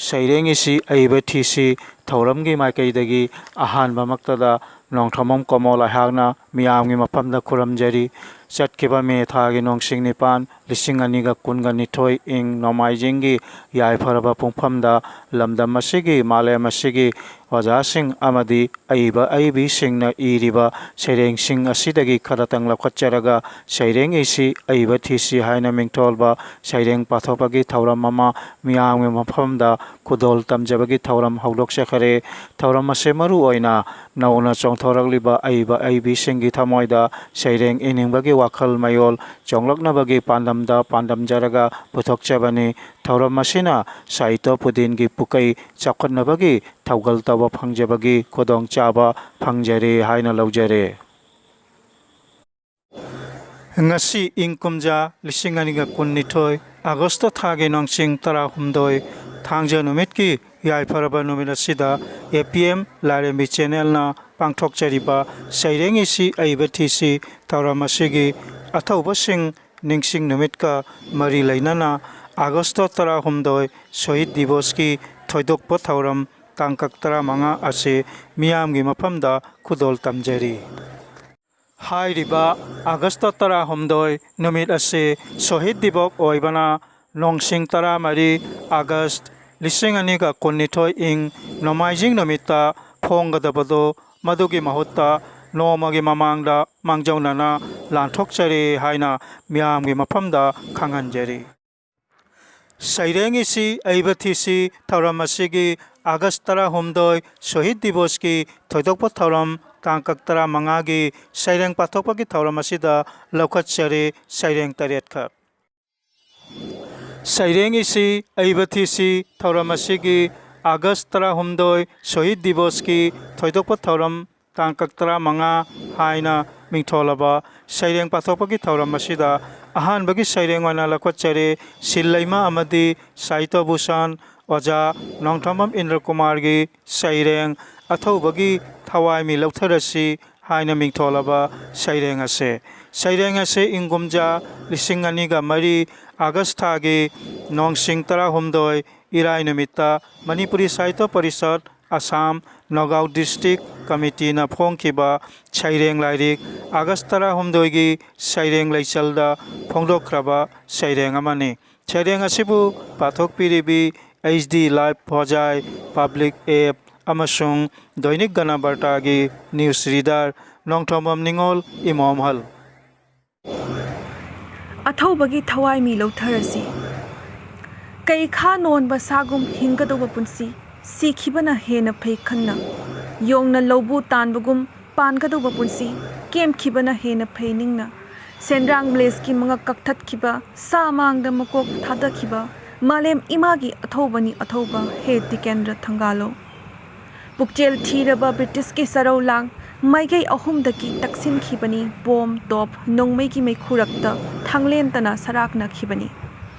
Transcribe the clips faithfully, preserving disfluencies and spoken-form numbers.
ꯁꯩꯔꯦꯡ ꯏꯁꯤ ꯑꯏꯕ ꯊꯤꯁꯤ ꯊꯧꯔꯝꯒꯤ ꯃꯥꯏꯀꯩꯗꯒꯤ ꯑꯍꯥꯟꯕꯃꯛꯇꯗ ꯅꯣꯡꯊꯣꯝꯕꯝ ꯀꯣꯃꯣꯜ ꯑꯩꯍꯥꯛꯅ ꯃꯤꯌꯥꯝꯒꯤ ꯃꯐꯝꯗ ꯈꯨꯔꯨꯝꯖꯔꯤ꯫ ꯆꯠꯈꯤꯕ ꯃꯦ ꯊꯥꯒꯤ ꯅꯣꯡꯁꯤꯡ ꯅꯤꯄꯥꯟ, ꯂꯤꯁꯤꯡ ꯑꯅꯤꯒ ꯀꯨꯟꯒ ꯅꯤꯊꯣꯏ ꯏꯪ ꯅꯣꯡꯃꯥꯏꯖꯤꯡꯒꯤ ꯌꯥꯏꯐꯔꯕ ꯄꯨꯡꯐꯝꯗ ꯂꯝꯗꯝ ꯑꯁꯤꯒꯤ, ꯃꯥꯂꯦꯝ ꯑꯁꯤꯒꯤ ꯑꯣꯖꯥꯁꯤꯡ ꯑꯃꯗꯤ ꯑꯏꯕ ꯑꯏꯕꯤꯁꯤꯡꯅ ꯏꯔꯤꯕ ꯁꯩꯔꯦꯡꯁꯤꯡ ꯑꯁꯤꯗꯒꯤ ꯈꯔꯇꯪ ꯂꯧꯈꯠꯆꯔꯒ ꯁꯩꯔꯦꯡ ꯏꯁꯤ ꯑꯏꯕ ꯊꯤꯁꯤ ꯍꯥꯏꯅ ꯃꯤꯡꯊꯣꯜꯕ ꯁꯩꯔꯦꯡ ꯄꯥꯊꯣꯛꯄꯒꯤ ꯊꯧꯔꯝ ꯑꯃ ꯃꯤꯌꯥꯝꯒꯤ ꯃꯐꯝꯗ ꯈꯨꯗꯣꯜ ꯇꯝꯖꯕꯒꯤ ꯊꯧꯔꯝ ꯍꯧꯗꯣꯛꯆꯈꯔꯦ꯫ ꯊꯧꯔꯝ ꯑꯁꯤ ꯃꯔꯨ ꯑꯣꯏꯅ ꯅꯧꯅ ꯆꯣꯡꯊꯣꯔꯛꯂꯤꯕ ꯑꯏꯕ ꯑꯏꯕꯤꯁꯤꯡꯒꯤ ꯊꯃꯣꯏꯗ ꯁꯩꯔꯦꯡ ꯏꯅꯤꯡꯕꯒꯤ ꯋꯥꯈꯜ ꯃꯌꯣꯜ ꯆꯣꯡꯂꯛꯅꯕꯒꯤ ꯄꯥꯟꯗꯝꯗ ꯄꯥꯟꯗꯝꯖꯔꯒ ꯄꯨꯊꯣꯛꯆꯕꯅꯤ꯫ ꯊꯧꯔꯝ ꯑꯁꯤꯅ ꯁꯥꯍꯤꯇ꯭ꯌ ꯄꯨꯗꯤꯟꯒꯤ ꯄꯨꯀꯩ ꯆꯥꯎꯈꯠꯅꯕꯒꯤ ꯊꯧꯒꯜ ꯇꯧꯕ ꯐꯪꯖꯕꯒꯤ ꯈꯨꯗꯣꯡꯆꯥꯕ ꯐꯪꯖꯔꯦ ꯍꯥꯏꯅ ꯂꯧꯖꯔꯦ꯫ ꯉꯁꯤ ꯏꯪ ꯀꯨꯝꯖꯥ ꯂꯤꯁꯤꯡ ꯑꯅꯤꯒ ꯀꯨꯟꯅꯤꯊꯣꯏ ꯑꯥꯒꯁꯇ ꯊꯥꯒꯤ ꯅꯣꯡꯁꯤꯡ ꯇꯔꯥꯍꯨꯝꯗꯣꯏ, ꯊꯥꯡꯖ ꯅꯨꯃꯤꯠꯀꯤ ꯌꯥꯏꯐꯔꯕ ꯅꯨꯃꯤꯠ ꯑꯁꯤꯗ ꯑꯦ ꯄꯤ ꯑꯦꯝ ꯂꯥꯏꯔꯦꯝꯕꯤ ꯆꯦꯅꯦꯜꯅ ꯄꯥꯡꯊꯣꯛꯆꯔꯤꯕ ꯁꯩꯔꯦꯡ ꯏꯁꯤ ꯑꯏꯕ ꯊꯤꯁꯤ ꯊꯧꯔꯝ ꯑꯁꯤꯒꯤ ꯑꯊꯧꯕꯁꯤꯡ ꯅꯤꯡꯁꯤꯡ ꯅꯨꯃꯤꯠꯀ ꯃꯔꯤ ꯂꯩꯅꯅ ꯑꯥꯒꯁꯇ ꯇꯔꯥꯍꯨꯝꯗꯣꯏ ꯁꯣꯍꯤꯗ ꯗꯤꯕꯣꯁꯀꯤ ꯊꯣꯏꯗꯣꯛꯄ ꯊꯧꯔꯝ ꯇꯥꯡꯀꯛ ꯇꯔꯥꯃꯉꯥ ꯑꯁꯤ ꯃꯤꯌꯥꯝꯒꯤ ꯃꯐꯝꯗ ꯈꯨꯗꯣꯜ ꯇꯝꯖꯔꯤ꯫ ꯍꯥꯏꯔꯤꯕ ꯑꯥꯒꯁꯇ ꯇꯔꯥꯍꯨꯝꯗꯣꯏ ꯅꯨꯃꯤꯠ ꯑꯁꯤ ꯁꯣꯍꯤꯗ ꯗꯤꯕꯣꯛ ꯑꯣꯏꯕꯅ ꯅꯣꯡꯁꯤꯡ ꯇꯔꯥꯃꯔꯤ ꯑꯥꯒꯁ ꯂꯤꯁꯤꯡ ꯑꯅꯤꯒ ꯀꯨꯟꯅꯤꯊꯣꯏ ꯏꯪ ꯅꯣꯡꯃꯥꯏꯖꯤꯡ ꯅꯨꯃꯤꯠꯇ ꯐꯣꯡꯒꯗꯕꯗꯨ ꯃꯗꯨꯒꯤ ꯃꯍꯨꯠꯇ ꯅꯣꯡꯃꯒꯤ ꯃꯃꯥꯡꯗ ꯃꯥꯡꯖꯧꯅꯅ ꯂꯥꯟꯊꯣꯛꯆꯔꯤ ꯍꯥꯏꯅ ꯃꯤꯌꯥꯝꯒꯤ ꯃꯐꯝꯗ ꯈꯪꯍꯟꯖꯔꯤ꯫ ꯁꯩꯔꯦꯡ ꯏꯁꯤ ꯑꯏꯕ ꯊꯤꯁꯤ ꯊꯧꯔꯝ ꯑꯁꯤꯒꯤ ꯑꯥꯒꯁ ꯇꯔꯥꯍꯨꯝꯗꯣꯏ ꯁꯣꯍꯤꯗ ꯗꯤꯕꯣꯁꯀꯤ ꯊꯣꯏꯗꯣꯛꯄ ꯊꯧꯔꯝ ꯇꯥꯡꯀꯛ ꯇꯔꯥꯃꯉꯥꯒꯤ ꯁꯩꯔꯦꯡ ꯄꯥꯊꯣꯛꯄꯒꯤ ꯊꯧꯔꯝ ꯑꯁꯤꯗ ꯂꯧꯈꯠꯆꯔꯤ꯫ ꯁꯩꯔꯦꯡ ꯇꯔꯦꯠꯈꯛ꯫ ꯁꯩꯔꯦꯡ ꯏꯁꯤ ꯑꯏꯕ ꯊꯤꯁꯤ ꯊꯧꯔꯝ ꯑꯁꯤꯒꯤ ꯑꯥꯒꯁ ꯇꯔꯥꯍꯨꯝꯗꯣꯏ ꯁꯣꯍꯤꯗ ꯗꯤꯕꯣꯁꯀꯤ ꯊꯣꯏꯗꯣꯛꯄ ꯊꯧꯔꯝ ꯇꯥꯡꯀꯛ ꯇꯔꯥꯃꯉꯥ ꯍꯥꯏꯅ ꯃꯤꯡꯊꯣꯜꯂꯕ ꯁꯩꯔꯦꯡ ꯄꯥꯊꯣꯛꯄꯒꯤ ꯊꯧꯔꯝ ꯑꯁꯤꯗ ꯑꯍꯥꯟꯕꯒꯤ ꯁꯩꯔꯦꯡ ꯑꯣꯏꯅ ꯂꯧꯈꯠꯆꯔꯦ꯫ ꯁꯤꯜ ꯂꯩꯃ ꯑꯃꯗꯤ ꯁꯥꯍꯤꯇ꯭ꯌ ꯚꯨꯁꯟ ꯑꯣꯖꯥ ꯅꯣꯡꯊꯣꯝꯕꯝ ꯏꯟꯗ꯭ꯔ ꯀꯨꯃꯥꯔꯒꯤ ꯁꯩꯔꯦꯡ ꯑꯊꯧꯕꯒꯤ ꯊꯋꯥꯏ ꯃꯤ ꯂꯧꯊꯔꯁꯤ ꯍꯥꯏꯅ ꯃꯤꯡꯊꯣꯜꯂꯕ ꯁꯩꯔꯦꯡ ꯑꯁꯦ꯫ ꯁꯩꯔꯦꯡ ꯑꯁꯤ ꯏꯪ ꯀꯨꯝꯖꯥ ꯂꯤꯁꯤꯡ ꯑꯅꯤꯒ ꯃꯔꯤ ꯑꯥꯒꯁ ꯊꯥꯒꯤ ꯅꯣꯡꯁꯤꯡ ꯇꯔꯥꯍꯨꯝꯗꯣꯏ ꯏꯔꯥꯏ ꯅꯨꯃꯤꯠꯇ ꯃꯅꯤꯄꯨꯔꯤ ꯁꯥꯍꯤꯇ꯭ꯌ ꯄꯔꯤꯁꯠ ꯑꯁꯥꯝ ꯅꯒꯥꯎ ꯗꯤꯁꯇ꯭ꯔꯤꯛ ꯀꯃꯤꯇꯤꯅ ꯐꯣꯡꯈꯤꯕ ꯁꯩꯔꯦꯡ ꯂꯥꯏꯔꯤꯛ ꯑꯥꯒꯁ ꯇꯔꯥꯍꯨꯝꯗꯣꯏꯒꯤ ꯁꯩꯔꯦꯡ ꯂꯩꯆꯜꯗ ꯐꯣꯡꯗꯣꯛꯈ꯭ꯔꯕ ꯁꯩꯔꯦꯡ ꯑꯃꯅꯤ꯫ ꯁꯩꯔꯦꯡ ꯑꯁꯤꯕꯨ ꯄꯥꯊꯣꯛꯄꯤꯔꯤꯕꯤ ꯑꯩꯆ ꯗꯤ ꯂꯥꯏꯚ ꯍꯣꯖꯥꯏ ꯄꯕ꯭ꯂꯤꯛ ꯑꯦꯞ ꯑꯃꯁꯨꯡ ꯗꯣꯏꯅꯤꯛ ꯒꯅꯕꯔꯇꯥꯒꯤ ꯅ꯭ꯌꯨꯁ ꯔꯤꯗꯔ ꯅꯣꯡꯊꯣꯝꯕꯝ ꯅꯤꯉꯣꯜ ꯏꯃꯣꯝꯍꯜ꯫ ꯑꯊꯧꯕꯒꯤ ꯊꯋꯥꯏ ꯃꯤ ꯂꯧꯊꯔꯁꯤ꯫ ꯀꯩꯈꯥ ꯅꯣꯟꯕ ꯁꯥꯒꯨꯝ ꯍꯤꯡꯒꯗꯧꯕ ꯄꯨꯟꯁꯤ, ꯁꯤꯈꯤꯕꯅ ꯍꯦꯟꯅ ꯐꯩ ꯈꯟꯅ꯫ ꯌꯣꯡꯅ ꯂꯧꯕꯨ ꯇꯥꯟꯕꯒꯨꯝ ꯄꯥꯟꯒꯗꯧꯕ ꯄꯨꯟꯁꯤ, ꯀꯦꯝꯈꯤꯕꯅ ꯍꯦꯟꯅ ꯐꯩ ꯅꯤꯡꯅ꯫ ꯁꯦꯟꯗ꯭ꯔꯥꯡ ꯂꯦꯁꯀꯤ ꯃꯉꯛ ꯀꯛꯊꯠꯈꯤꯕ, ꯁꯥ ꯃꯥꯡꯗ ꯃꯀꯣꯛ ꯊꯥꯗꯈꯤꯕ, ꯃꯥꯂꯦꯝ ꯏꯃꯥꯒꯤ ꯑꯊꯧꯕꯅꯤ ꯑꯊꯧꯕ, ꯍꯦ ꯇꯤꯀꯦꯟꯗ꯭ꯔ ꯊꯪꯒꯥꯂꯣ꯫ ꯄꯨꯛꯆꯦꯜ ꯊꯤꯔꯕ ꯕ꯭ꯔꯤꯇꯤꯁꯀꯤ ꯁꯔꯧ ꯂꯥꯡ ꯃꯥꯏꯀꯩ ꯑꯍꯨꯝꯗꯒꯤ ꯇꯛꯁꯤꯟꯈꯤꯕꯅꯤ꯫ ꯕꯣꯝ, ꯇꯣꯞ, ꯅꯣꯡꯃꯩꯒꯤ ꯃꯩꯈꯨꯔꯛꯇ ꯊꯥꯡꯂꯦꯟꯇꯅ ꯁꯔꯥꯛꯅꯈꯤꯕꯅꯤ꯫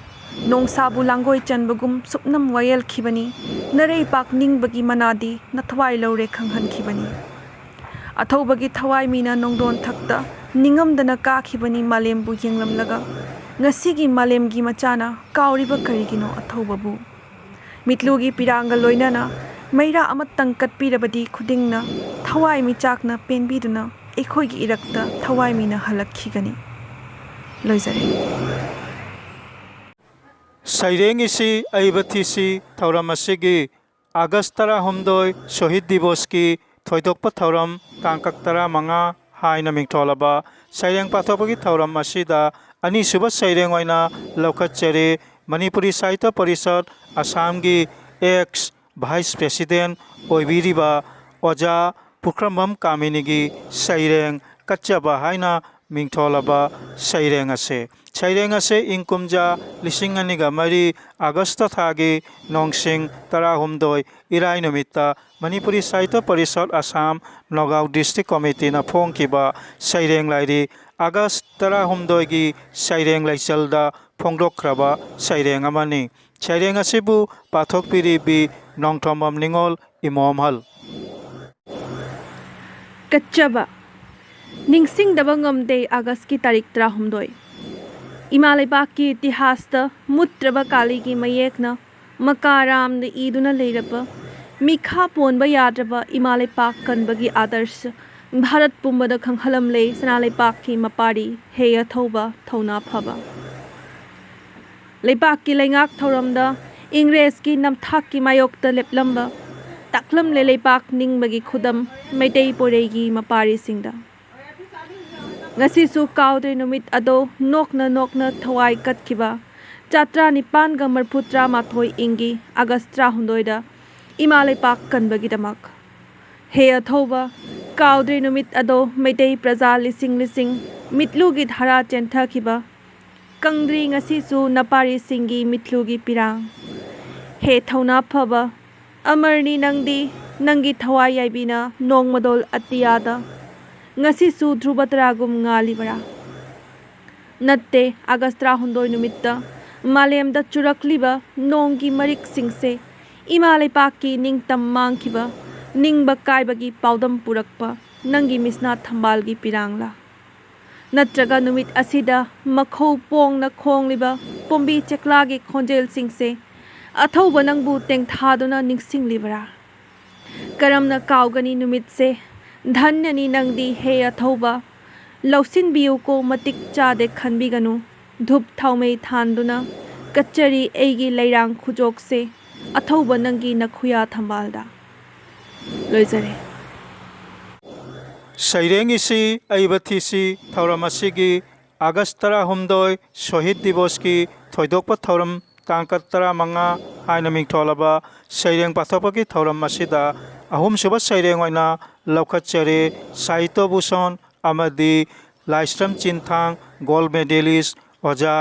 ꯅꯣꯡꯁꯥꯕꯨ ꯂꯥꯡꯒꯣꯏ ꯆꯟꯕꯒꯨꯝ ꯁꯨꯞꯅꯝ ꯋꯥꯌꯦꯜꯈꯤꯕꯅꯤ꯫ ꯅꯔꯩꯄꯥꯛ ꯅꯤꯡꯕꯒꯤ ꯃꯅꯥꯗꯤ ꯅꯊꯋꯥꯏ ꯂꯧꯔꯦ ꯈꯪꯍꯟꯈꯤꯕꯅꯤ꯫ ꯑꯊꯧꯕꯒꯤ ꯊꯋꯥꯏ ꯃꯤꯅ ꯅꯣꯡꯗꯣꯟ ꯊꯛꯇ ꯅꯤꯡꯉꯝꯗꯅ ꯀꯥꯈꯤꯕꯅꯤ ꯃꯥꯂꯦꯝꯕꯨ ꯌꯦꯡꯂꯝꯂꯒ꯫ ꯉꯁꯤꯒꯤ ꯃꯥꯂꯦꯝꯒꯤ ꯃꯆꯥꯅ ꯀꯥꯎꯔꯤꯕ ꯀꯔꯤꯒꯤꯅꯣ ꯑꯊꯧꯕꯕꯨ? ꯃꯤꯠꯂꯨꯒꯤ ꯄꯤꯔꯥꯡꯒ ꯂꯣꯏꯅꯅ ꯃꯩꯔꯥ ꯑꯃꯇꯪ ꯀꯠꯄꯤꯔꯕꯗꯤ ꯈꯨꯗꯤꯡꯅ ꯊꯋꯥꯏ ꯃꯤꯆꯥꯛꯅ ꯄꯦꯟꯕꯤꯗꯨꯅ ꯑꯩꯈꯣꯏꯒꯤ ꯏꯔꯛꯇ ꯊꯋꯥꯏ ꯃꯤꯅ ꯍꯜꯂꯛꯈꯤꯒꯅꯤ꯫ ꯂꯣꯏꯖꯔꯦ꯫ ꯁꯩꯔꯦꯡ ꯏꯁꯤ ꯑꯏꯕ ꯊꯤꯁꯤ ꯊꯧꯔꯝ ꯑꯁꯤꯒꯤ ꯑꯥꯒꯁ ꯇꯔꯥꯍꯨꯝꯗꯣꯏ ꯁꯣꯍꯤꯗ ꯗꯤꯕꯣꯁꯀꯤ ꯊꯣꯏꯗꯣꯛꯄ ꯊꯧꯔꯝ ꯇꯥꯡꯀꯛ ꯇꯔꯥꯃꯉꯥ ꯍꯥꯏꯅ ꯃꯤꯡꯊꯣꯜꯂꯕ ꯁꯩꯔꯦꯡ ꯄꯥꯊꯣꯛꯄꯒꯤ ꯊꯧꯔꯝ ꯑꯁꯤꯗ ꯑꯅꯤꯁꯨꯕ ꯁꯩꯔꯦꯡ ꯑꯣꯏꯅ ꯂꯧꯈꯠꯆꯔꯤ꯫ ꯃꯅꯤꯄꯨꯔꯤ ꯁꯥꯍꯤꯇ꯭ꯌ ꯄꯔꯤꯁꯠ ꯑꯁꯥꯝꯒꯤ ꯑꯦꯛꯁ ꯚꯥꯏꯁ ꯄ꯭ꯔꯦꯁꯤꯗꯦꯟ ꯑꯣꯏꯕꯤꯔꯤꯕ ꯑꯣꯖꯥ ꯄꯨꯈ꯭ꯔꯝꯕꯝ ꯀꯥꯃꯤꯅꯤꯒꯤ ꯁꯩꯔꯦꯡ ꯀꯠꯆꯕ ꯍꯥꯏꯅ ꯃꯤꯡꯊꯣꯜꯂꯕ ꯁꯩꯔꯦꯡ ꯑꯁꯦ꯫ ꯁꯩꯔꯦꯡ ꯑꯁꯦ ꯏꯪ ꯀꯨꯝꯖꯥ ꯂꯤꯁꯤꯡ ꯑꯅꯤꯒ ꯃꯔꯤ ꯑꯥꯒꯁꯇ ꯊꯥꯒꯤ ꯅꯣꯡꯁꯤꯡ ꯇꯔꯥꯍꯨꯝꯗꯣꯏ ꯏꯔꯥꯏ ꯅꯨꯃꯤꯠꯇ ꯃꯅꯤꯄꯨꯔꯤ ꯁꯥꯍꯤꯇ꯭ꯌ ꯄꯔꯤꯁꯠ ꯑꯁꯥꯝ ꯅꯣꯒꯥꯎ ꯗꯤꯁꯇ꯭ꯔꯤꯛ ꯀꯣꯃꯤꯇꯤꯅ ꯐꯣꯡꯈꯤꯕ ꯁꯩꯔꯦꯡ ꯂꯥꯏꯔꯤꯛ ꯑꯥꯒꯁ ꯇꯔꯥꯍꯨꯝꯗꯣꯏꯒꯤ ꯁꯩꯔꯦꯡ ꯂꯩꯆꯜꯗ ꯐꯣꯡꯗꯣꯛꯈ꯭ꯔꯕ ꯁꯩꯔꯦꯡ ꯑꯃꯅꯤ꯫ ꯁꯩꯔꯦꯡ ꯑꯁꯤꯕꯨ ꯄꯥꯊꯣꯛꯄꯤꯔꯤꯕꯤ ꯅꯣꯡꯊꯣꯝꯕꯝ ꯅꯤꯉꯣꯜ ꯏꯃꯣꯝꯍꯜ꯫ ꯀꯠꯆꯕ꯫ ꯅꯤꯡꯁꯤꯡꯗꯕ ꯉꯝꯗꯦ ꯑꯥꯒꯁꯀꯤ ꯇꯥꯔꯤꯛ ꯇꯔꯥꯍꯨꯝꯗꯣꯏ꯫ ꯏꯃꯥ ꯂꯩꯕꯥꯛꯀꯤ ꯏꯇꯤꯍꯥꯁꯇ ꯃꯨꯠꯇ꯭ꯔꯕ ꯀꯥꯂꯤꯒꯤ ꯃꯌꯦꯛꯅ ꯃꯀꯥ ꯔꯥꯝꯅ ꯏꯗꯨꯅ ꯂꯩꯔꯕ ꯃꯤꯈꯥ ꯄꯣꯟꯕ ꯌꯥꯗ꯭ꯔꯕ ꯏꯃꯥ ꯂꯩꯄꯥꯛ ꯀꯟꯕꯒꯤ ꯑꯥꯗꯔꯁ ꯚꯥꯔꯠ ꯄꯨꯝꯕꯗ ꯈꯪꯍꯜꯂꯝꯂꯦ ꯁꯅꯥ ꯂꯩꯄꯥꯛꯀꯤ ꯃꯄꯥꯔꯤ ꯍꯦ ꯑꯊꯧꯕ ꯊꯧꯅꯥ ꯐꯕ꯫ ꯂꯩꯄꯥꯛꯀꯤ ꯂꯩꯉꯥꯛ ꯊꯧꯔꯝꯗ ꯏꯪꯔꯦꯖꯀꯤ ꯅꯝꯊꯥꯛꯀꯤ ꯃꯥꯌꯣꯛꯇ ꯂꯦꯞꯂꯝꯕ ꯇꯥꯛꯂꯝꯂꯦ ꯂꯩꯄꯥꯛ ꯅꯤꯡꯕꯒꯤ ꯈꯨꯗꯝ ꯃꯩꯇꯩ ꯄꯣꯏꯔꯩꯒꯤ ꯃꯄꯥꯔꯤꯁꯤꯡꯗ꯫ ꯉꯁꯤꯁꯨ ꯀꯥꯎꯗ꯭ꯔꯦ ꯅꯨꯃꯤꯠ ꯑꯗꯣ ꯅꯣꯛꯅ ꯅꯣꯛꯅ ꯊꯋꯥꯏ ꯀꯠꯈꯤꯕ ꯆꯥꯇ꯭ꯔꯥ ꯅꯤꯄꯥꯟꯒ ꯃꯔꯐꯨ ꯇꯔꯥꯃꯥꯊꯣꯏ ꯏꯪꯒꯤ ꯑꯥꯒꯁ ꯇꯔꯥꯍꯨꯝꯗꯣꯏꯗ ꯏꯃꯥ ꯂꯩꯄꯥꯛ ꯀꯟꯕꯒꯤꯗꯃꯛ꯫ ꯍꯦ ꯑꯊꯧꯕ, ꯀꯥꯎꯗ꯭ꯔꯦ ꯅꯨꯃꯤꯠ ꯑꯗꯣ ꯃꯩꯇꯩ ꯄ꯭ꯔꯖꯥ ꯂꯤꯁꯤꯡ ꯂꯤꯁꯤꯡ ꯃꯤꯠꯂꯨꯒꯤ ꯙꯔꯥ ꯆꯦꯟꯊꯈꯤꯕ ꯀꯪꯗ꯭ꯔꯤ ꯉꯁꯤꯁꯨ ꯅꯄꯥꯔꯤꯁꯤꯡꯒꯤ ꯃꯤꯠꯂꯨꯒꯤ ꯄꯤꯔꯥꯡ꯫ ꯍꯦ ꯊꯧꯅꯥ ꯐꯕ, ꯑꯃꯔꯅꯤ ꯅꯪꯗꯤ, ꯅꯪꯒꯤ ꯊꯋꯥꯏ ꯌꯥꯏꯕꯤꯅ ꯅꯣꯡꯃꯗꯣꯜ ꯑꯇꯤꯌꯥꯗ ꯉꯁꯤꯁꯨ ꯙ꯭ꯔꯨꯕ ꯇꯔꯥꯒꯨꯝ ꯉꯥꯜꯂꯤꯕꯔꯥ? ꯅꯠꯇꯦ, ꯑꯥꯒꯁ ꯇꯔꯥꯍꯨꯝꯗꯣꯏ ꯅꯨꯃꯤꯠꯇ ꯃꯥꯂꯦꯝꯗ ꯆꯨꯔꯛꯂꯤꯕ ꯅꯣꯡꯒꯤ ꯃꯔꯤꯛꯁꯤꯡꯁꯦ ꯏꯃꯥ ꯂꯩꯄꯥꯛꯀꯤ ꯅꯤꯡꯇꯝ ꯃꯥꯡꯈꯤꯕ, ꯅꯤꯡꯕ ꯀꯥꯏꯕꯒꯤ ꯄꯥꯎꯗꯝ ꯄꯨꯔꯛꯄ ꯅꯪꯒꯤ ꯃꯤꯁꯅꯥ ꯊꯝꯕꯥꯜꯒꯤ ꯄꯤꯔꯥꯡꯂꯥ? ꯅꯠꯇ꯭ꯔꯒ ꯅꯨꯃꯤꯠ ꯑꯁꯤꯗ ꯃꯈꯧ ꯄꯣꯡꯅ ꯈꯣꯡꯂꯤꯕ ꯄꯣꯝꯕꯤ ꯆꯦꯛꯂꯥꯒꯤ ꯈꯣꯟꯖꯦꯜꯁꯤꯡꯁꯦ ꯑꯊꯧꯕ ꯅꯪꯕꯨ ꯇꯦꯡꯊꯥꯗꯨꯅ ꯅꯤꯡꯁꯤꯡꯂꯤꯕꯔꯥ? ꯀꯔꯝꯅ ꯀꯥꯎꯒꯅꯤ ꯅꯨꯃꯤꯠꯁꯦ? ꯙꯟꯌꯅꯤ ꯅꯪꯗꯤ ꯍꯦ ꯑꯊꯧꯕ꯫ ꯂꯧꯁꯤꯟꯕꯤꯌꯨꯀꯣ, ꯃꯇꯤꯛ ꯆꯥꯗꯦ ꯈꯟꯕꯤꯒꯅꯨ꯫ ꯙꯨꯞ ꯊꯥꯎꯃꯩ ꯊꯥꯟꯗꯨꯅ ꯀꯠꯆꯔꯤ ꯑꯩꯒꯤ ꯂꯩꯔꯥꯡ ꯈꯨꯖꯣꯛꯁꯦ ꯑꯊꯧꯕ ꯅꯪꯒꯤ ꯅꯈꯨꯌꯥ ꯊꯝꯕꯥꯜꯗ꯫ ꯂꯣꯏꯖꯔꯦ꯫ ꯁꯩꯔꯦꯡ ꯏꯁꯤ ꯑꯏꯕ ꯊꯤꯁꯤ ꯊꯧꯔꯝ ꯑꯁꯤꯒꯤ ꯑꯥꯒꯁ ꯇꯔꯥꯍꯨꯝꯗꯣꯏ ꯁꯣꯍꯤꯗ ꯗꯤꯕꯣꯁꯀꯤ ꯊꯣꯏꯗꯣꯛꯄ ꯊꯧꯔꯝ ꯇꯥꯡꯀꯛ ꯇꯔꯥꯃꯉꯥ ꯍꯥꯏꯅ ꯃꯤꯡꯊꯣꯜꯂꯕ ꯁꯩꯔꯦꯡ ꯄꯥꯊꯣꯛꯄꯒꯤ ꯊꯧꯔꯝ ꯑꯁꯤꯗ ꯑꯍꯨꯝꯁꯨꯕ ꯁꯩꯔꯦꯡ ꯑꯣꯏꯅ ꯂꯧꯈꯠꯆꯔꯦ ꯁꯥꯍꯤꯇ꯭ꯌ ꯚꯨꯁꯟ ꯑꯃꯗꯤ ꯂꯥꯏꯁ꯭ꯔꯝ ꯆꯤꯟꯊꯥꯡ ꯒꯣꯜꯗ ꯃꯦꯗꯦꯂꯤꯁ ꯑꯣꯖꯥ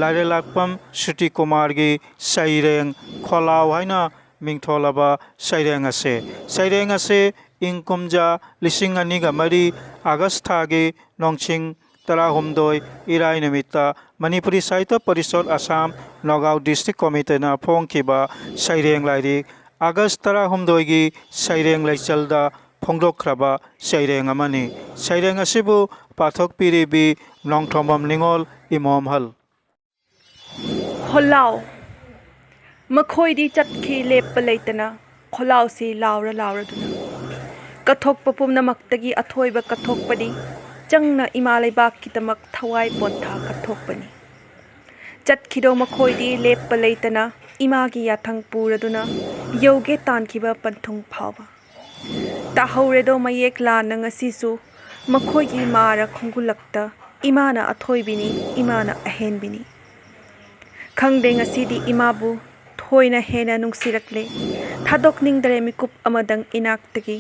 ꯂꯥꯏꯔꯦꯂꯥꯛꯄꯝ ꯁ꯭ꯔꯨꯇꯤ ꯀꯨꯃꯥꯔꯒꯤ ꯁꯩꯔꯦꯡ ꯈꯣꯜꯂꯥꯎ ꯍꯥꯏꯅ ꯃꯤꯡꯊꯣꯜꯂꯕ ꯁꯩꯔꯦꯡ ꯑꯁꯦ꯫ ꯁꯩꯔꯦꯡ ꯑꯁꯦ ꯏꯪ ꯀꯨꯝꯖꯥ ꯂꯤꯁꯤꯡ ꯑꯅꯤꯒ ꯃꯔꯤ ꯑꯥꯒꯁ ꯊꯥꯒꯤ ꯅꯣꯡꯁꯤꯡ ꯇꯔꯥꯍꯨꯝꯗꯣꯏ ꯏꯔꯥꯏ ꯅꯨꯃꯤꯠꯇ ꯃꯅꯤꯄꯨꯔꯤ ꯁꯥꯍꯤꯇ꯭ꯌ ꯄꯔꯤꯁꯠ ꯑꯁꯥꯝ ꯅꯒꯥꯎ ꯗꯤꯁꯇ꯭ꯔꯤꯛ ꯀꯣꯃꯤꯇꯤꯅ ꯐꯣꯡꯈꯤꯕ ꯁꯩꯔꯦꯡ ꯂꯥꯏꯔꯤꯛ ꯑꯥꯒꯁ ꯇꯔꯥꯍꯨꯝꯗꯣꯏꯒꯤ ꯁꯩꯔꯦꯡ ꯂꯩꯆꯜꯗ ꯐꯣꯡꯗꯣꯛꯈ꯭ꯔꯕ ꯁꯩꯔꯦꯡ ꯑꯃꯅꯤ꯫ ꯁꯩꯔꯦꯡ ꯑꯁꯤꯕꯨ ꯄꯥꯊꯣꯛꯄꯤꯔꯤꯕꯤ ꯅꯣꯡꯊꯣꯝꯕꯝ ꯅꯤꯉꯣꯜ ꯏꯃꯣꯝꯍꯜ꯫ ꯈꯣꯜꯂꯥꯎ꯫ ꯃꯈꯣꯏꯗꯤ ꯆꯠꯈꯤ ꯂꯦꯞꯄ ꯂꯩꯇꯅ, ꯈꯣꯜꯂꯥꯎꯁꯤ ꯂꯥꯎꯔ ꯂꯥꯎꯔꯗꯨꯅ꯫ ꯀꯠꯊꯣꯛꯄ ꯄꯨꯝꯅꯃꯛꯇꯒꯤ ꯑꯊꯣꯏꯕ ꯀꯠꯊꯣꯛꯄꯗꯤ ꯆꯪꯅ ꯏꯃꯥ ꯂꯩꯕꯥꯛꯀꯤꯗꯃꯛ ꯊꯋꯥꯏ ꯄꯣꯟꯊꯥ ꯀꯠꯊꯣꯛꯄꯅꯤ꯫ ꯆꯠꯈꯤꯗꯧ ꯃꯈꯣꯏꯗꯤ ꯂꯦꯞꯄ ꯂꯩꯇꯅ ꯏꯃꯥꯒꯤ ꯌꯥꯊꯪ ꯄꯨꯔꯗꯨꯅ ꯌꯧꯒꯦ ꯇꯥꯟꯈꯤꯕ ꯄꯟꯊꯨꯡ ꯐꯥꯎꯕ꯫ ꯇꯥꯍꯧꯔꯦꯗꯣ ꯃꯌꯦꯛ ꯂꯥꯟꯅ ꯉꯁꯤꯁꯨ ꯃꯈꯣꯏꯒꯤ ꯃꯥꯔ ꯈꯣꯡꯒꯨꯜꯂꯛꯇ, "ꯏꯃꯥꯅ ꯑꯊꯣꯏꯕꯤꯅꯤ, ꯏꯃꯥꯅ ꯑꯍꯦꯟꯕꯤꯅꯤ"꯫ ꯈꯪꯗꯦ ꯉꯁꯤꯗꯤ ꯏꯃꯥꯕꯨ ꯊꯣꯏꯅ ꯍꯦꯟꯅ ꯅꯨꯡꯁꯤꯔꯛꯂꯦ꯫ ꯊꯥꯗꯣꯛꯅꯤꯡꯗ꯭ꯔꯦ ꯃꯤꯀꯨꯞ ꯑꯃꯗꯪ ꯏꯅꯥꯛꯇꯒꯤ꯫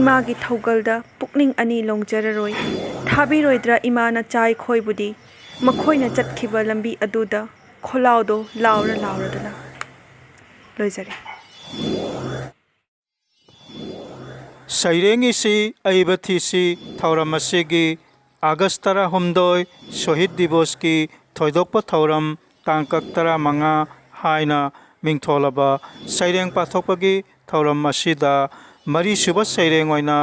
ꯏꯃꯥꯒꯤ ꯊꯧꯒꯜꯗ ꯄꯨꯛꯅꯤꯡ ꯑꯅꯤ ꯂꯣꯡꯖꯔꯔꯣꯏ꯫ ꯊꯥꯕꯤꯔꯣꯏꯗ꯭ꯔꯥ ꯏꯃꯥꯅ ꯆꯥꯏꯈꯣꯏꯕꯨꯗꯤ? ꯃꯈꯣꯏꯅ ꯆꯠꯈꯤꯕ ꯂꯝꯕꯤ ꯑꯗꯨꯗ ꯈꯣꯜꯂꯥꯎꯗꯣ ꯂꯥꯎꯔ ꯂꯥꯎꯔꯗꯨꯅ꯫ ꯂꯣꯏꯖꯔꯦ꯫ ꯁꯩꯔꯦꯡ ꯏꯁꯤ ꯑꯏꯕ ꯊꯤꯁꯤ ꯊꯧꯔꯝ ꯑꯁꯤꯒꯤ ꯑꯥꯒꯁ ꯇꯔꯥꯍꯨꯝꯗꯣꯏ ꯁꯣꯍꯤꯗ ꯗꯤꯕꯣꯁꯀꯤ ꯊꯣꯏꯗꯣꯛꯄ ꯊꯧꯔꯝ ꯇꯥꯡꯀꯛ ꯇꯔꯥꯃꯉꯥ ꯍꯥꯏꯅ ꯃꯤꯡꯊꯣꯜꯂꯕ ꯁꯩꯔꯦꯡ ꯄꯥꯊꯣꯛꯄꯒꯤ ꯊꯧꯔꯝ ꯑꯁꯤꯗ ꯃꯔꯤꯁꯨꯕ ꯁꯩꯔꯦꯡ ꯑꯣꯏꯅ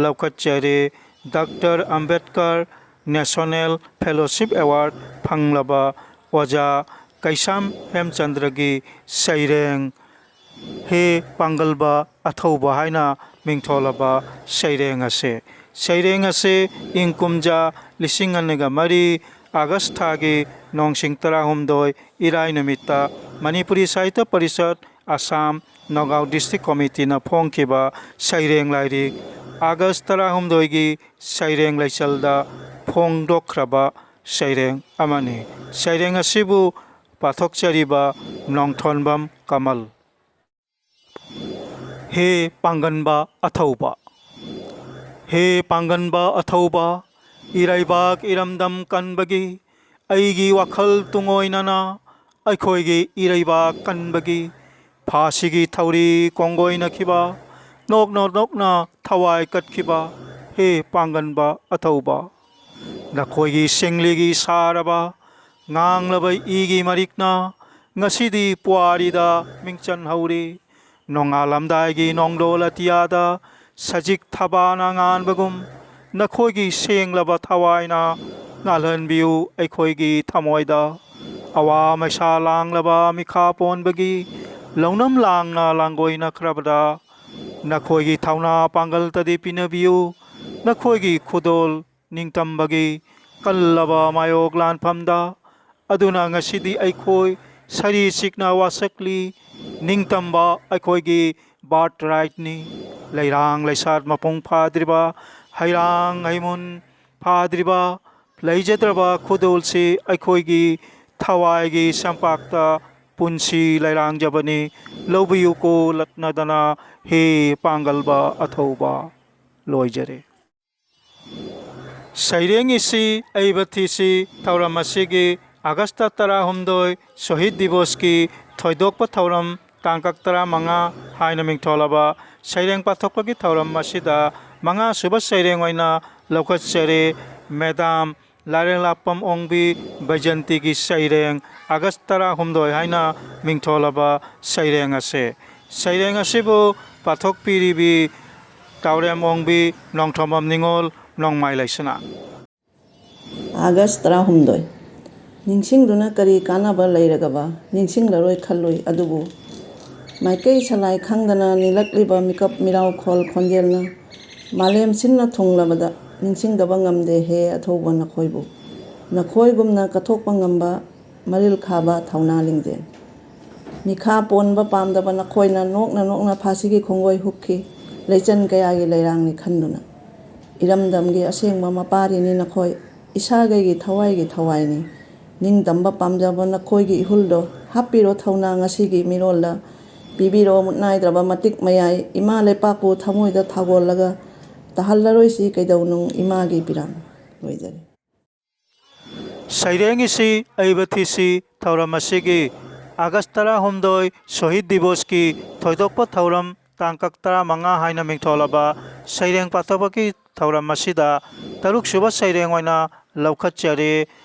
ꯂꯧꯈꯠꯆꯔꯦ꯫ Doctor Ambedkar national fellowship award ꯐꯪꯂꯕ ꯑꯣꯖꯥ ꯀꯩꯁꯥꯝ ꯍꯦꯝꯆꯟꯗ꯭ꯔꯒꯤ ꯁꯩꯔꯦꯡ ꯍꯦ ꯄꯥꯡꯒꯜꯕ ꯑꯊꯧꯕ ꯍꯥꯏꯅ ꯃꯤꯡꯊꯣꯜꯂꯕ ꯁꯩꯔꯦꯡ ꯑꯁꯦ꯫ ꯁꯩꯔꯦꯡ ꯑꯁꯦ ꯏꯪ ꯀꯨꯝꯖꯥ ꯂꯤꯁꯤꯡ ꯑꯅꯤꯒ ꯃꯔꯤ ꯑꯥꯒꯁ ꯊꯥꯒꯤ ꯅꯣꯡꯁꯤꯡ ꯇꯔꯥꯍꯨꯝꯗꯣꯏ ꯏꯔꯥꯏ ꯅꯨꯃꯤꯠꯇ ꯃꯅꯤꯄꯨꯔꯤ ꯁꯥꯍꯤꯇ꯭ꯌ ꯄꯔꯤꯁꯠ ꯑꯁꯥꯝ ꯅꯣꯒꯥꯎ ꯗꯤꯁꯇ꯭ꯔꯤꯛ ꯀꯣꯃꯤꯇꯤꯅ ꯐꯣꯡꯈꯤꯕ ꯁꯩꯔꯦꯡ ꯂꯥꯏꯔꯤꯛ ꯑꯥꯒꯁ ꯇꯔꯥꯍꯨꯝꯗꯣꯏꯒꯤ ꯁꯩꯔꯦꯡ ꯂꯩꯆꯜꯗ ꯐꯣꯡꯗꯣꯛꯈ꯭ꯔꯕ ꯁꯩꯔꯦꯡ ꯑꯃꯅꯤ꯫ ꯁꯩꯔꯦꯡ ꯑꯁꯤꯕꯨ ꯄꯥꯊꯣꯛꯆꯔꯤꯕ ꯅꯣꯡꯊꯣꯟꯕꯝ ꯀꯃꯜ꯫ ꯍꯦ ꯄꯥꯡꯒꯟꯕ ꯑꯊꯧꯕ, ꯍꯦ ꯄꯥꯡꯒꯟꯕ ꯑꯊꯧꯕ, ꯏꯔꯩꯕꯥꯛ ꯏꯔꯝꯗꯝ ꯀꯟꯕꯒꯤ ꯑꯩꯒꯤ ꯋꯥꯈꯜ ꯇꯨꯡꯑꯣꯏꯅꯅ ꯑꯩꯈꯣꯏꯒꯤ ꯏꯔꯩꯕꯥꯛ ꯀꯟꯕꯒꯤ ꯐꯥꯁꯤꯒꯤ ꯊꯧꯔꯤ ꯀꯣꯡꯒꯣꯏꯅꯈꯤꯕ, ꯅꯣꯛꯅ ꯅꯣꯛꯅ ꯊꯋꯥꯏ ꯀꯠꯈꯤꯕ, ꯍꯦ ꯄꯥꯡꯒꯟꯕ ꯑꯊꯧꯕ꯫ ꯅꯈꯣꯏꯒꯤ ꯁꯤꯡꯂꯤꯒꯤ ꯁꯥꯔꯕ ꯉꯥꯡꯂꯕ ꯏꯒꯤ ꯃꯔꯤꯛꯅ ꯉꯁꯤꯗꯤ ꯄꯨꯋꯥꯔꯤꯗ ꯃꯤꯡꯆꯟ ꯍꯧꯔꯤ꯫ ꯅꯣꯡꯉꯥꯜꯂꯝꯗꯥꯏꯒꯤ ꯅꯣꯡꯗꯣꯜ ꯑꯇꯤꯌꯥꯗ ꯁꯖꯤꯛ ꯊꯕꯥꯅ ꯉꯥꯟꯕꯒꯨꯝ ꯅꯈꯣꯏꯒꯤ ꯁꯦꯡꯂꯕ ꯊꯋꯥꯏꯅ ꯉꯥꯜꯍꯟꯕꯤꯌꯨ ꯑꯩꯈꯣꯏꯒꯤ ꯊꯃꯣꯏꯗ꯫ ꯑꯋꯥ ꯃꯩꯁꯥ ꯂꯥꯡꯂꯕ ꯃꯤꯈꯥ ꯄꯣꯟꯕꯒꯤ ꯂꯧꯅꯝ ꯂꯥꯡꯅ ꯂꯥꯡꯒꯣꯏꯅꯈ꯭ꯔꯕꯗ ꯅꯈꯣꯏꯒꯤ ꯊꯧꯅꯥ ꯄꯥꯡꯒꯜꯇꯗꯤ ꯄꯤꯅꯕꯤꯌꯨ꯫ ꯅꯈꯣꯏꯒꯤ ꯈꯨꯗꯣꯜ ꯅꯤꯡꯇꯝꯕꯒꯤ ꯀꯜꯂꯕ ꯃꯥꯌꯣꯛ ꯂꯥꯟꯐꯝꯗ ꯑꯗꯨꯅ ꯉꯁꯤꯗꯤ ꯑꯩꯈꯣꯏ ꯁꯔꯤ ꯆꯤꯛꯅ ꯋꯥꯁꯛꯂꯤ꯫ ꯅꯤꯡꯇꯝꯕ ꯑꯩꯈꯣꯏꯒꯤ ꯕꯥꯔꯠ ꯔꯥꯏꯠꯅꯤ꯫ ꯂꯩꯔꯥꯡ ꯂꯩꯁꯥꯠ ꯃꯄꯨꯡ ꯐꯥꯗ꯭ꯔꯤꯕ, ꯍꯩꯔꯥꯡ ꯍꯩꯃꯨꯟ ꯐꯥꯗ꯭ꯔꯤꯕ, ꯂꯩꯖꯗ꯭ꯔꯕ ꯈꯨꯗꯣꯜꯁꯤ ꯑꯩꯈꯣꯏꯒꯤ ꯊꯋꯥꯏꯒꯤ ꯁꯝꯄꯥꯛꯇ ꯄꯨꯟꯁꯤ ꯂꯩꯔꯥꯡꯖꯕꯅꯤ꯫ ꯂꯧꯕꯤꯌꯨꯀꯣ ꯂꯠꯅꯗꯅ, ꯍꯦ ꯄꯥꯡꯒꯜꯕ ꯑꯊꯧꯕ꯫ ꯂꯣꯏꯖꯔꯦ꯫ ꯁꯩꯔꯦꯡ ꯏꯁꯤ ꯑꯏꯕ ꯊꯤꯁꯤ ꯊꯧꯔꯝ ꯑꯁꯤꯒꯤ ꯑꯥꯒꯁꯇ ꯇꯔꯥꯍꯨꯝꯗꯣꯏ ꯁꯣꯍꯤꯗ ꯗꯤꯕꯣꯁꯀꯤ ꯊꯣꯏꯗꯣꯛꯄ ꯊꯧꯔꯝ ꯇꯥꯡꯀꯛ ꯇꯔꯥꯃꯉꯥ ꯍꯥꯏꯅ ꯃꯤꯡꯊꯣꯜꯂꯕ ꯁꯩꯔꯦꯡ ꯄꯥꯊꯣꯛꯄꯒꯤ ꯊꯧꯔꯝ ꯑꯁꯤꯗ ꯃꯉꯥꯁꯨꯕ ꯁꯩꯔꯦꯡ ꯑꯣꯏꯅ ꯂꯧꯈꯠꯆꯔꯦ꯫ ꯃꯦꯗꯥꯝ ꯂꯥꯏꯔꯦꯟꯂꯥꯛꯄꯝ ꯑꯣꯡꯕꯤ ꯕꯩꯖꯟꯇꯤꯒꯤ ꯁꯩꯔꯦꯡ ꯑꯥꯒꯁ ꯇꯔꯥꯍꯨꯝꯗꯣꯏ ꯍꯥꯏꯅ ꯃꯤꯡꯊꯣꯜꯂꯕ ꯁꯩꯔꯦꯡ ꯑꯁꯦ꯫ ꯁꯩꯔꯦꯡ ꯑꯁꯤꯕꯨ ꯄꯥꯊꯣꯛꯄꯤꯔꯤꯕꯤ ꯇꯥꯎꯔꯦꯝ ꯑꯣꯡꯕꯤ ꯅꯣꯡꯊꯣꯝꯕꯝ ꯅꯤꯉꯣꯜ ꯅꯣꯡꯃꯥꯏ ꯂꯩꯁꯅꯥ꯫ ꯑꯥꯒꯁ ꯇꯔꯥꯍꯨꯝꯗꯣꯏ꯫ ꯅꯤꯡꯁꯤꯡꯗꯨꯅ ꯀꯔꯤ ꯀꯥꯟꯅꯕ ꯂꯩꯔꯒꯕ, ꯅꯤꯡꯁꯤꯡꯂꯔꯣꯏ ꯈꯜꯂꯨꯏ ꯑꯗꯨꯕꯨ, ꯃꯥꯏꯀꯩ ꯁꯂꯥꯏ ꯈꯪꯗꯅ ꯅꯤꯜꯂꯛꯂꯤꯕ ꯃꯤꯀꯞ ꯃꯤꯔꯥꯎꯈꯣꯜ ꯈꯣꯟꯖꯦꯜꯅ ꯃꯥꯂꯦꯝ ꯁꯤꯟꯅ ꯊꯨꯡꯂꯕꯗ ꯅꯤꯡꯁꯤꯡꯗꯕ ꯉꯝꯗꯦ ꯍꯦ ꯑꯊꯧꯕ ꯅꯈꯣꯏꯕꯨ꯫ ꯅꯈꯣꯏꯒꯨꯝꯅ ꯀꯠꯊꯣꯛꯄ ꯉꯝꯕ ꯃꯔꯤꯜ ꯈꯥꯕ ꯊꯧꯅꯥ ꯂꯤꯡꯖꯦꯜ꯫ ꯃꯤꯈꯥ ꯄꯣꯟꯕ ꯄꯥꯝꯗꯕ ꯅꯈꯣꯏꯅ ꯅꯣꯛꯅ ꯅꯣꯛꯅ ꯐꯥꯁꯤꯒꯤ ꯈꯣꯡꯒꯣꯏ ꯍꯨꯛꯈꯤ, ꯂꯩꯆꯟ ꯀꯌꯥꯒꯤ ꯂꯩꯔꯥꯡꯅꯤ ꯈꯟꯗꯨꯅ꯫ ꯏꯔꯝꯗꯝꯒꯤ ꯑꯁꯦꯡꯕ ꯃꯄꯥꯔꯤꯅꯤ ꯅꯈꯣꯏ, ꯏꯁꯥꯒꯩꯒꯤ ꯊꯋꯥꯏꯒꯤ ꯊꯋꯥꯏꯅꯤ꯫ ꯅꯤꯡꯇꯝꯕ ꯄꯥꯝꯖꯕ ꯅꯈꯣꯏꯒꯤ ꯏꯍꯨꯜꯗꯣ ꯍꯥꯞꯄꯤꯔꯣ ꯊꯧꯅꯥ ꯉꯁꯤꯒꯤ ꯃꯤꯔꯣꯜꯗ꯫ ꯄꯤꯕꯤꯔꯣ ꯃꯨꯠꯅꯥꯏꯗ꯭ꯔꯕ ꯃꯇꯤꯛ ꯃꯌꯥꯏ, ꯏꯃꯥ ꯂꯩꯄꯥꯛꯄꯨ ꯊꯃꯣꯏꯗ ꯊꯥꯒꯣꯜꯂꯒ꯫ ꯇꯥꯍꯜꯂꯔꯣꯏꯁꯤ ꯀꯩꯗꯧꯅꯨꯡ ꯏꯃꯥꯒꯤ ꯄꯤꯔꯥꯡ꯫ ꯂꯣꯏꯖꯔꯦ꯫ ꯁꯩꯔꯦꯡ ꯏꯁꯤ ꯑꯏꯕ ꯊꯤꯁꯤ ꯊꯧꯔꯝ ꯑꯁꯤꯒꯤ ꯑꯥꯒꯁ ꯇꯔꯥꯍꯨꯝꯗꯣꯏ ꯁꯣꯍꯤꯗ ꯗꯤꯕꯣꯁꯀꯤ ꯊꯣꯏꯗꯣꯛꯄ ꯊꯧꯔꯝ ꯇꯥꯡꯀꯛ ꯇꯔꯥꯃꯉꯥ ꯍꯥꯏꯅ ꯃꯤꯡꯊꯣꯜꯂꯕ ꯁꯩꯔꯦꯡ ꯄꯥꯊꯣꯛꯄꯒꯤ ꯊꯧꯔꯝ ꯑꯁꯤꯗ ꯇꯔꯨꯛꯁꯨꯕ ꯁꯩꯔꯦꯡ ꯑꯣꯏꯅ ꯂꯧꯈꯠꯆꯔꯤ꯫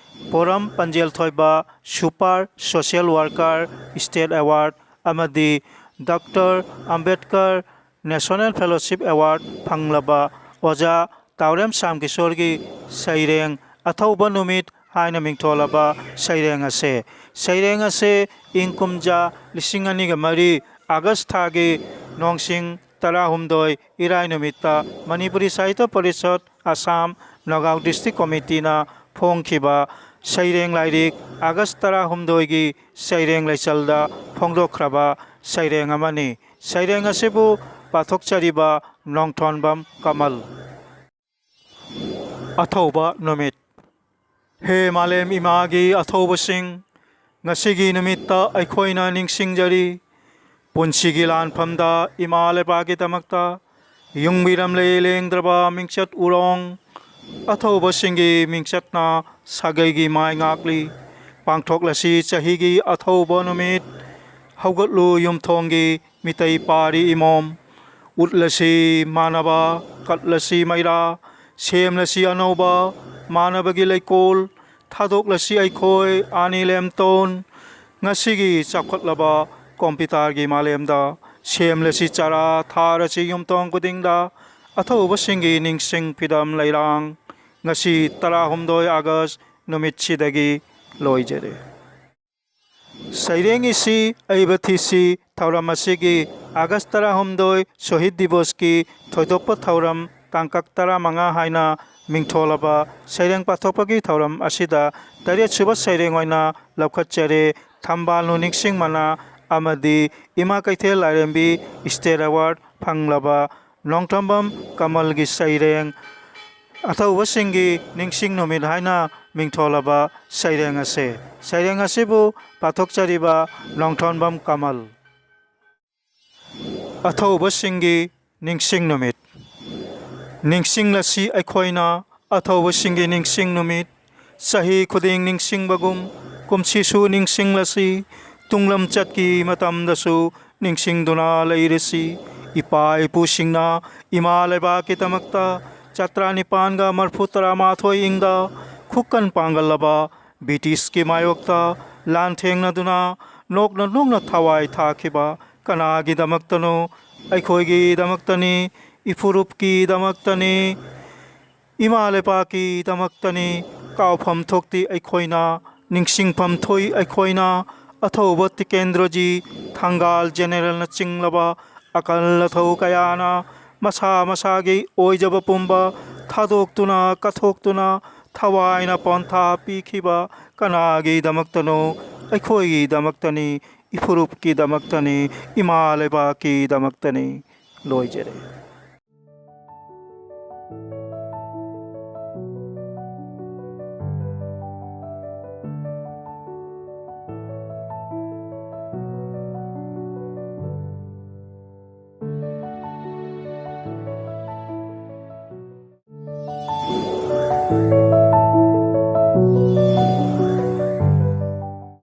ꯄꯣꯔꯝ ꯄꯟꯖꯦꯜ ꯊꯣꯏꯕ, super social worker state award ꯑꯃꯗꯤ doctor Ambedkar National Fellowship Award ꯐꯪꯂꯕ ꯑꯣꯖꯥ ꯇꯥꯎꯔꯦꯝ ꯁ꯭ꯌꯥꯝ ꯀꯤꯁꯣꯔꯒꯤ ꯁꯩꯔꯦꯡ ꯑꯊꯧꯕ ꯅꯨꯃꯤꯠ ꯍꯥꯏꯅ ꯃꯤꯡꯊꯣꯜꯂꯕ ꯁꯩꯔꯦꯡ ꯑꯁꯦ꯫ ꯁꯩꯔꯦꯡ ꯑꯁꯦ ꯏꯪ ꯀꯨꯝꯖꯥ ꯂꯤꯁꯤꯡ ꯑꯅꯤꯒ ꯃꯔꯤ August ꯊꯥꯒꯤ ꯅꯣꯡꯁꯤꯡ ꯇꯔꯥꯍꯨꯝꯗꯣꯏ ꯏꯔꯥꯏ ꯅꯨꯃꯤꯠꯇ ꯃꯅꯤꯄꯨꯔꯤ ꯁꯥꯍꯤꯇ꯭ꯌ ꯄꯔꯤꯁꯠ ꯑꯁꯥꯝ ꯅꯒꯥꯎ district committeeꯅ ꯐꯣꯡꯈꯤꯕ ꯁꯩꯔꯦꯡ ꯂꯥꯏꯔꯤꯛ August ꯇꯔꯥꯍꯨꯝꯗꯣꯏꯒꯤ ꯁꯩꯔꯦꯡ ꯂꯩꯆꯜꯗ ꯐꯣꯡꯗꯣꯛꯈ꯭ꯔꯕ ꯁꯩꯔꯦꯡ ꯑꯃꯅꯤ꯫ ꯁꯩꯔꯦꯡ ꯑꯁꯤꯕꯨ ꯄꯥꯊꯣꯛꯆꯔꯤꯕ ꯅꯣꯡꯊꯣꯟꯕꯝ ꯀꯃꯜ꯫ ꯑꯊꯧꯕ ꯅꯨꯃꯤꯠ꯫ ꯍꯦ ꯃꯥꯂꯦꯝ ꯏꯃꯥꯒꯤ ꯑꯊꯧꯕꯁꯤꯡ, ꯉꯁꯤꯒꯤ ꯅꯨꯃꯤꯠꯇ ꯑꯩꯈꯣꯏꯅ ꯅꯤꯡꯁꯤꯡꯖꯔꯤ꯫ ꯄꯨꯟꯁꯤꯒꯤ ꯂꯥꯟꯐꯝꯗ ꯏꯃꯥ ꯂꯩꯕꯥꯛꯀꯤꯗꯃꯛꯇ ꯌꯨꯡꯕꯤꯔꯝꯂꯦ ꯂꯦꯡꯗ꯭ꯔꯕ ꯃꯤꯡꯆꯠ ꯎꯔꯣꯡ꯫ ꯑꯊꯧꯕꯁꯤꯡꯒꯤ ꯃꯤꯡꯆꯠꯅ ꯁꯥꯒꯩꯒꯤ ꯃꯥꯏ ꯉꯥꯛꯂꯤ꯫ ꯄꯥꯡꯊꯣꯛꯂꯁꯤ ꯆꯍꯤꯒꯤ ꯑꯊꯧꯕ ꯅꯨꯃꯤꯠ꯫ ꯍꯧꯒꯠꯂꯨ ꯌꯨꯝꯊꯣꯡꯒꯤ ꯃꯤꯇꯩ ꯄꯥꯔꯤ ꯏꯃꯣꯝ꯫ ꯎꯠꯂꯁꯤ ꯃꯥꯟꯅꯕ, ꯀꯠꯂꯁꯤ ꯃꯩꯔꯥ, ꯁꯦꯝꯂꯁꯤ ꯑꯅꯧꯕ ꯃꯥꯟꯅꯕꯒꯤ ꯂꯩꯀꯣꯜ꯫ ꯊꯥꯗꯣꯛꯂꯁꯤ ꯑꯩꯈꯣꯏ ꯑꯥꯅꯤ ꯂꯦꯝꯇꯣꯟ꯫ ꯉꯁꯤꯒꯤ ꯆꯥꯎꯈꯠꯂꯕ computerꯒꯤ ꯃꯥꯂꯦꯝꯗ ꯁꯦꯝꯂꯁꯤ ꯆꯔꯥ, ꯊꯥꯔꯁꯤ ꯌꯨꯝꯊꯣꯡ ꯈꯨꯗꯤꯡꯗ ꯑꯊꯧꯕꯁꯤꯡꯒꯤ ꯅꯤꯡꯁꯤꯡ ꯐꯤꯗꯝ ꯂꯩꯔꯥꯡ꯫ ꯉꯁꯤ ꯇꯔꯥꯍꯨꯝꯗꯣꯏ August ꯅꯨꯃꯤꯠꯁꯤꯗꯒꯤ ꯂꯣꯏꯖꯔꯦ꯫ ꯁꯩꯔꯦꯡ ꯏꯁꯤ ꯑꯏꯕ ꯊꯤꯁꯤ ꯊꯧꯔꯝ ꯑꯁꯤꯒꯤ August ꯇꯔꯥꯍꯨꯝꯗꯣꯏ ꯁꯣꯍꯤꯗ ꯗꯤꯕꯁꯀꯤ ꯊꯣꯏꯗꯣꯛꯄ ꯊꯧꯔꯝ ꯇꯥꯡꯀꯛ ꯇꯔꯥꯃꯉꯥ ꯍꯥꯏꯅ ꯃꯤꯡꯊꯣꯜꯂꯕ ꯁꯩꯔꯦꯡ ꯄꯥꯊꯣꯛꯄꯒꯤ ꯊꯧꯔꯝ ꯑꯁꯤꯗ ꯇꯔꯦꯠꯁꯨꯕ ꯁꯩꯔꯦꯡ ꯑꯣꯏꯅ ꯂꯧꯈꯠꯆꯔꯦ꯫ ꯊꯝꯕꯥꯜꯅꯨ ꯅꯤꯡꯁꯤꯡ ꯃꯅꯥ ꯑꯃꯗꯤ ꯏꯃꯥ ꯀꯩꯊꯦꯜ ꯂꯥꯏꯔꯦꯝꯕꯤ state award ꯐꯪꯂꯕ ꯅꯣꯡꯊꯣꯝꯕꯝ ꯀꯃꯜꯒꯤ ꯁꯩꯔꯦꯡ ꯑꯊꯧꯕꯁꯤꯡꯒꯤ ꯅꯤꯡꯁꯤꯡ ꯅꯨꯃꯤꯠ ꯍꯥꯏꯅ ꯃꯤꯡꯊꯣꯜꯂꯕ ꯁꯩꯔꯦꯡ ꯑꯁꯦ꯫ ꯁꯩꯔꯦꯡ ꯑꯁꯤꯕꯨ ꯄꯥꯊꯣꯛꯆꯔꯤꯕ ꯅꯣꯡꯊꯣꯟꯕꯝ ꯀꯃꯜ꯫ ꯑꯊꯧꯕꯁꯤꯡꯒꯤ ꯅꯤꯡꯁꯤꯡ ꯅꯨꯃꯤꯠ꯫ ꯅꯤꯡꯁꯤꯡꯂꯁꯤ ꯑꯩꯈꯣꯏꯅ ꯑꯊꯧꯕꯁꯤꯡꯒꯤ ꯅꯤꯡꯁꯤꯡ ꯅꯨꯃꯤꯠ꯫ ꯆꯍꯤ ꯈꯨꯗꯤꯡ ꯅꯤꯡꯁꯤꯡꯕꯒꯨꯝ ꯀꯨꯝꯁꯤꯁꯨ ꯅꯤꯡꯁꯤꯡꯂꯁꯤ꯫ ꯇꯨꯡꯂꯝꯆꯠꯀꯤ ꯃꯇꯝꯗꯁꯨ ꯅꯤꯡꯁꯤꯡꯗꯨꯅ ꯂꯩꯔꯁꯤ꯫ ꯏꯄꯥ ꯏꯄꯨꯁꯤꯡꯅ ꯏꯃꯥ ꯂꯩꯕꯥꯛꯀꯤꯗꯃꯛꯇ ꯆꯇ꯭ꯔꯥ ꯅꯤꯄꯥꯟꯒ ꯃꯔꯐꯨ ꯇꯔꯥ ꯃꯥꯊꯣꯏ ꯏꯪꯗ ꯈꯨꯀꯟ ꯄꯥꯡꯒꯜꯂꯕ ꯕ꯭ꯔꯤꯇꯤꯁꯀꯤ ꯃꯥꯌꯣꯛꯇ ꯂꯥꯟꯊꯦꯡꯅꯗꯨꯅ ꯅꯣꯛꯅ ꯅꯣꯛꯅ ꯊꯋꯥꯏ ꯊꯥꯈꯤꯕ ꯀꯅꯥꯒꯤꯗꯃꯛꯇꯅꯣ ꯑꯩꯈꯣꯏꯒꯤꯗꯃꯛꯇꯅꯤ, ꯏꯐꯨꯔꯨꯞꯀꯤꯗꯃꯛꯇꯅꯤ, ꯏꯃꯥ ꯂꯩꯕꯥꯛꯀꯤꯗꯃꯛꯇꯅꯤ꯫ ꯀꯥꯎꯐꯝ ꯊꯣꯛꯇꯦ ꯑꯩꯈꯣꯏꯅ, ꯅꯤꯡꯁꯤꯡꯐꯝ ꯊꯣꯛꯏ ꯑꯩꯈꯣꯏꯅ꯫ ꯑꯊꯧꯕ ꯇꯤꯀꯦꯟꯗ꯭ꯔꯖꯤ, ꯊꯪꯒꯥꯜ ꯖꯦꯅꯦꯔꯦꯜꯅ ꯆꯤꯡꯂꯕ ꯑꯀꯜ ꯑꯊꯧ ꯀꯌꯥꯅ ꯃꯁꯥ ꯃꯁꯥꯒꯤ ꯑꯣꯏꯖꯕ ꯄꯨꯝꯕ ꯊꯥꯗꯣꯛꯇꯨꯅ, ꯀꯠꯊꯣꯛꯇꯨꯅ, ꯊꯋꯥꯏꯅ ꯄꯣꯟꯊꯥ ꯄꯤꯈꯤꯕ ꯀꯅꯥꯒꯤꯗꯃꯛꯇꯅꯣ? ꯑꯩꯈꯣꯏꯒꯤꯗꯃꯛꯇꯅꯤ, ꯏꯐꯨꯔꯨꯞꯀꯤꯗꯃꯛꯇꯅꯤ, ꯏꯃꯥ ꯂꯩꯕꯥꯛꯀꯤꯗꯃꯛꯇꯅꯤ꯫ ꯂꯣꯏꯖꯔꯦ꯫